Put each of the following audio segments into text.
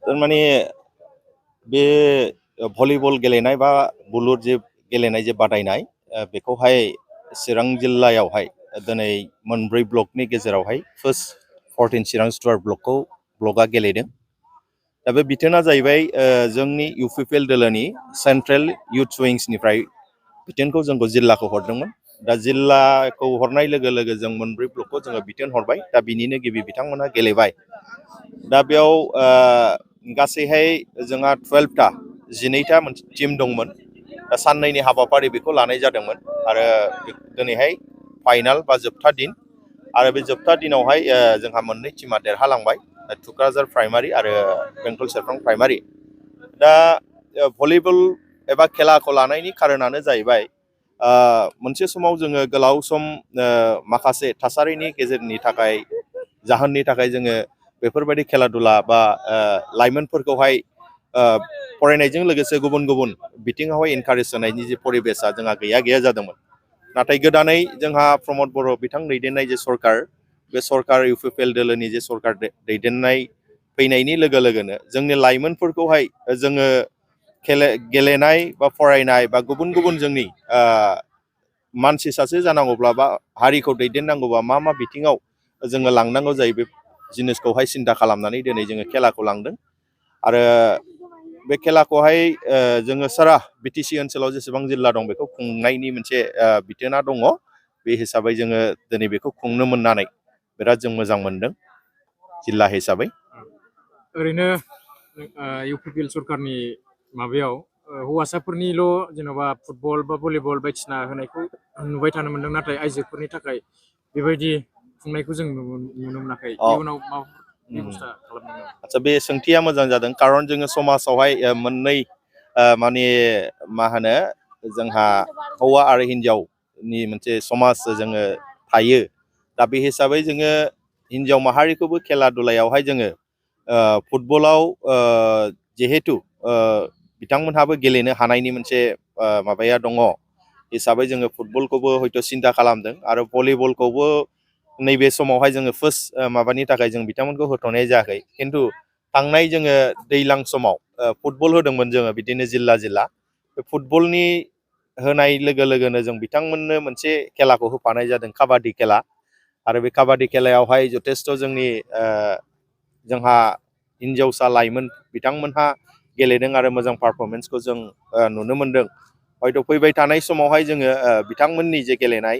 थारमाने बे भलिबल गेलेनाय बा बुलुर जे गेलेनाय जे बादायनाय बेखौहाय चिरां जिल्लायावहाय दिनै मोनब्रै ब्लकनि गेजेरावहाय फार्स्ट 14 चिरां स्टुवार्ट ब्लकआ गेलेदों। दा बे बिथोना जाहैबाय जोंनि इउपिपिएल दोलोनि सेन्ट्रेल इयुथ उइंसनिफ्राय बिथोनखौ जोंखौ जिल्लाखौ हरदोंमोन। दा जिल्लाखौ हरनाय लोगो लोगो जों मोनब्रै ब्लकखौ जोङो बिथोन हरबाय। दा बिनिनो गिबि बिथांमोनहा गेलेबाय। दा बेयाव गासैहाय जोंहा 12टा 12टा टीम दंमोन। दा साननैनि हाबाफारि बेखौ लानाय जादोंमोन आरो दिनैहाय फाइनाल बा जोबथा दिन आरो बे जोबथा दिनावहाय जोंहा मोननै टीमा देरहालांबाय, थुक्राझार प्राइमारि आरो बेंटल सेरफां प्राइमारि। दा भलिबल एबा खेलाखौ लानायनि खारनानो जाहैबाय मोनसे समाव जोङो गोलाव सम माखासे थासारिनि गेजेरनि थाखाय जाहोननि थाखाय जोङो बेफोरबायदि खेला दुला बा लाइमोनफोरखौहाय फरायनायजों लोगोसे गुबुन गुबुन बिथिङावहाय इनकारेज होनायनि जे परिबेसा जोंहा गैया जादोंमोन। नाथाय गोदानै जोंहा प्रमद बर' बिथां दैदेननाय जे सरकार, बे सरकार इउपिपिएल दोलोनि जे सरकार दैदेननाय फैनायनि लोगो लोगोनो जोंनि लाइमोनफोरखौहाय जोङो गेलेनाय बा फरायनाय बा गुबुन गुबुन जोंनि मानसि सासे जानांगौब्ला बा हारिखौ दैदेननांगौबा मा बिथिङाव जोङो लांनांगौ जायो बे जिनिसखौहाय सिन्था खालामनानै दिनै जोङो खेलाखौ लांदों। आरो बे खेलाखौहाय जोङो सारा बिटिसि ओनसोलाव जेसेबां जिल्ला दं बेखौ खुंनायनि मोनसे बिथोना दङ। बे हिसाबै जोङो दिनै बेखौ खुंनो मोननानै बिराद जों मोजां मोनदों जिल्ला हिसाबै। ओरैनो इउपिपिएल सरकारनि माबायाव हौवासाफोरनिल' जेन'बा फुटबल बा भलिबल बायदिसिना होनायखौ नुबाय थानो मोनदों, नाथाय आइजोफोरनि थाखाय बेबायदि खुंनायखौ जों नुनो मोनाखै। इयुनाव मा बेबस्था खालामदों? आदसा, बे सोंथिया मोजां जादों, खारन जोङो समाजावहाय मोननै माने मा होनो जोंहा हौवा आरो हिन्जावनि मोनसे समाज जोङो थायो। दा बे हिसाबै जोङो हिन्जाव माहारिखौबो खेला दुलायावहाय जोङो फुटबलाव जिहेथु बिथांमोनहाबो गेलेनो हानायनि मोनसे माबाया दङ हिसाबै जोङो फुटबलखौबो हयथ' सिन्था खालामदों आरो भलिबलखौबो नैबे समावहाय जोङो फार्स्ट माबानि थाखाय जों बिथांमोनखौ होथ'नाय जायाखै। खिन्थु थांनाय जोङो दैज्लां समाव फुटबल होदोंमोन जोङो बिदिनो जिल्ला जिल्ला। बे फुटबलनि होनाय लोगो लोगोनो जों बिथांमोननो मोनसे खेलाखौ होफानाय जादों, काबादि खेला। आरो बे काबादि खेलायावहाय जथेस्थ' जोंनि जोंहा हिन्जावसा लाइमोन बिथांमोनहा गेलेदों आरो मोजां पारफरमेन्सखौ जों नुनो मोनदों। हयथ' फैबाय थानाय समावहाय जोङो बिथांमोननि जे गेलेनाय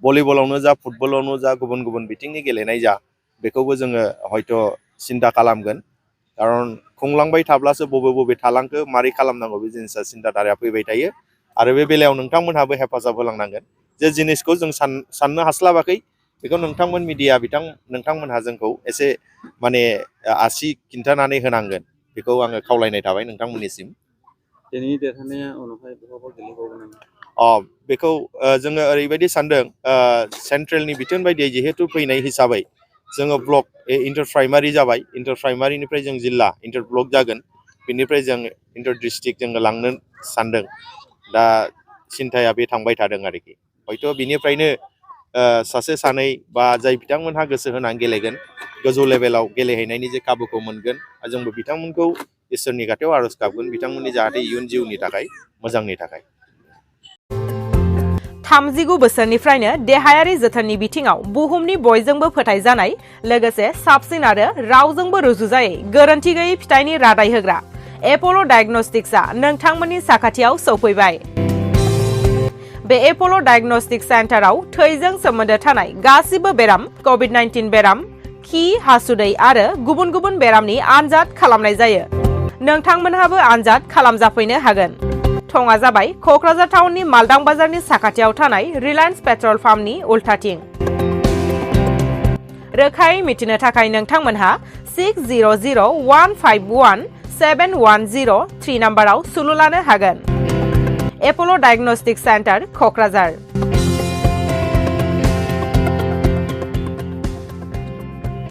भलिबलावनो जा फुटबलावनो जा गुबुन गुबुन बिथिंनि गेलेनाय जा बेखौबो जोङो हयथ' सिन्था खालामगोन। खारन खुंलांबाय थाब्लासो बबे थालांखो मारै खालामनांगौ बे जिनिसा सिन्थाधाराया फैबाय थायो। आरो बे बेलायाव नोंथांमोनहाबो हेफाजाब होलांनांगोन। जे जिनिसखौ जों साननो हास्लाबाखै बेखौ नोंथांमोन मिडिया नोंथांमोनहा जोंखौ एसे माने आसि खिन्थानानै होनांगोन। बेखौ आङो खावलायनाय थाबाय नोंथांमोननिसिम। दिनैनि देरहानाया उनावहाय बहाबा गेलेबावगोन नामा? बेखौ जोङो ओरैबायदि सानदों, सेन्ट्रेलनि बिथोन बायदियै जिहेतु फैनाय हिसाबै जोङो ब्लक इन्टार प्राइमारि जाबाय, इन्टार प्राइमारिनिफ्राय जों जिल्ला इन्टार ब्लक जागोन, बिनिफ्राय जों इन्टार डिस्ट्रिक्ट जोङो लांनो सानदों। दा सिन्थाया बे थांबाय थादों आरोखि। हयथ' बिनिफ्रायनो सासे सानै बा जाय बिथांमोनहा गोसो होनानै गेलेगोन गोजौ लेभेलाव गेलेहैनायनि जे खाबुखौ मोनगोन। जोंबो बिथांमोनखौ इसोरनि खाथियाव आर'ज गाबगोन बिथांमोननि जाहाथे इयुन जिउनि थाखाय मोजांनि थाखाय। 39 बोसोरनिफ्रायनो देहायारि जोथोननि बिथिङाव बुहुमनि बयजोंबो फोथायजानाय लोगोसे साबसिन आरो रावजोंबो रुजुजायै गोरोन्थि गैयै फिथाइनि रादाय होग्रा एपल' डायग्नोस्टिक्सआ नोंथांमोननि साखाथियाव सौफैबाय। बे एपल' डायग्नोस्टिक सेन्टाराव थैजों सोमोन्दो थानाय गासिबो बेराम, कभिड-19 बेराम, खि, हासुदै आरो गुबुन गुबुन बेरामनि आनजाद खालामनाय जायो। नोंथांमोनहाबो आनजाद खालामजाफैनो हागोन। थङा जाबाय क'क्राझार टाउननि मालदां बाजारनि साखाथियाव थानाय रिलायन्स पेट्रल पाम्पनि उल्थाथिं। रोखायै मिथिनो थाखाय नोंथांमोनहा 6001517103 नाम्बाराव सुलु लानो हागोन। Apple' diagnostic centre, Kokrajhar.